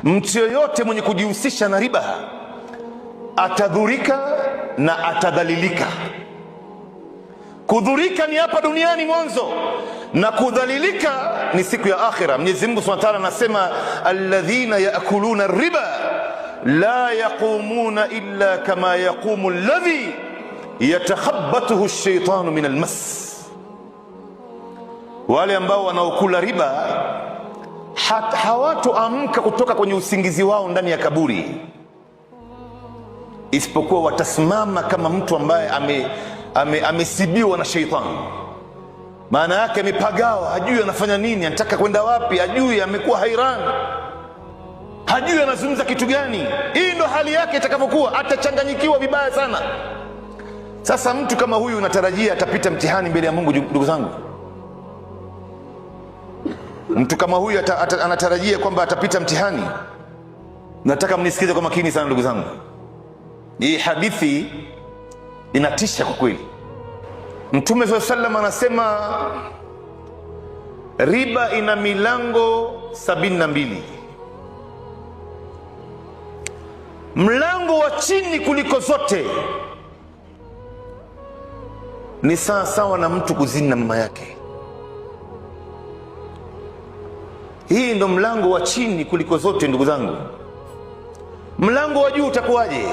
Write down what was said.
Mtu yoyote mwenye kujihusisha na riba atadhurika na atadhalilika. Kudhurika ni hapa duniani mwanzo, na kudhalilika ni siku ya akhira. Mwenyezi Mungu Subhanahu wa Ta'ala anasema, alladhina yaakuluna riba la yaqumuna illa kama yaqumu alladhi yatakhabbathu ash-shaytanu min almas, wale ambao wanaokula riba hawatoamka kutoka kwenye usingizi wao ndani ya kaburi, isipokuwa watasimama kama mtu ambaye amesibiwa na sheitani. Maana yake amepagawa, hajui anafanya nini, anataka kwenda wapi, hajui, amekuwa hairan, hajui anazungumza kitu gani. Hii ndo hali yake itakavyokuwa, atachanganyikiwa vibaya sana. Sasa mtu kama huyu unatarajia atapita mtihani mbele ya Mungu? Ndugu zangu, mtu kama huyu anatarajia kwamba atapita mtihani? Nataka mnisikize kwa makini sana ndugu zangu, hii hadithi inatisha kwa kweli. Mtume swalla sallam anasema riba ina milango 72. Mlango wa chini kuliko zote ni sawa sawa na mtu kuzini na mama yake. Hii ndo mlango wa chini kuliko zote, ndugu zangu. Mlango wa juu utakuwaje?